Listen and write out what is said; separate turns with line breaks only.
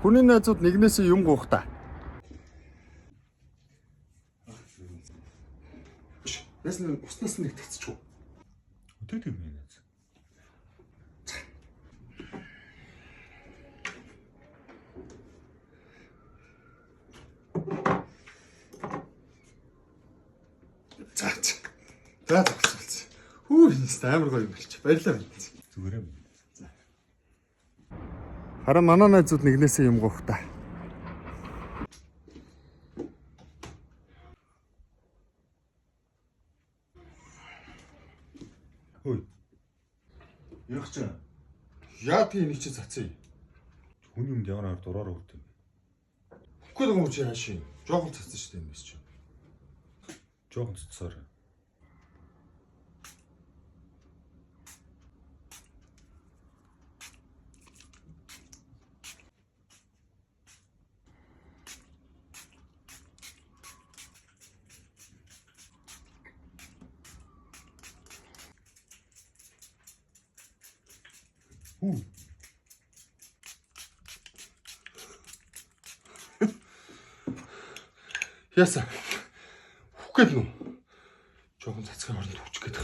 Хүний найзууд нэгнээсээ юм гуйх та. Найс нь уснаас нэг тэгцчих үү?
Тэг тэг миний найз.
За за. За зогсолц. Хүү хинс амар гоё юм болчих. Баярлалаа байна.
Зүгээрээ миний найз.
Харин манай найзууд нэгнээсээ юм гуйх та.
Хөөе. Ярих чинь
Яа тийм нэг чи цацъя.
хүний юмд ямар амар дураар өгд юм бэ?
Үгүй л юм чи яаш юм. Жохон цацсан шүү дээ энэ чи.
Жохон цэцсээр. Хүү.
Яасан? Хөөх гээд нү. Жохон цацхын оронд хүчих гээд.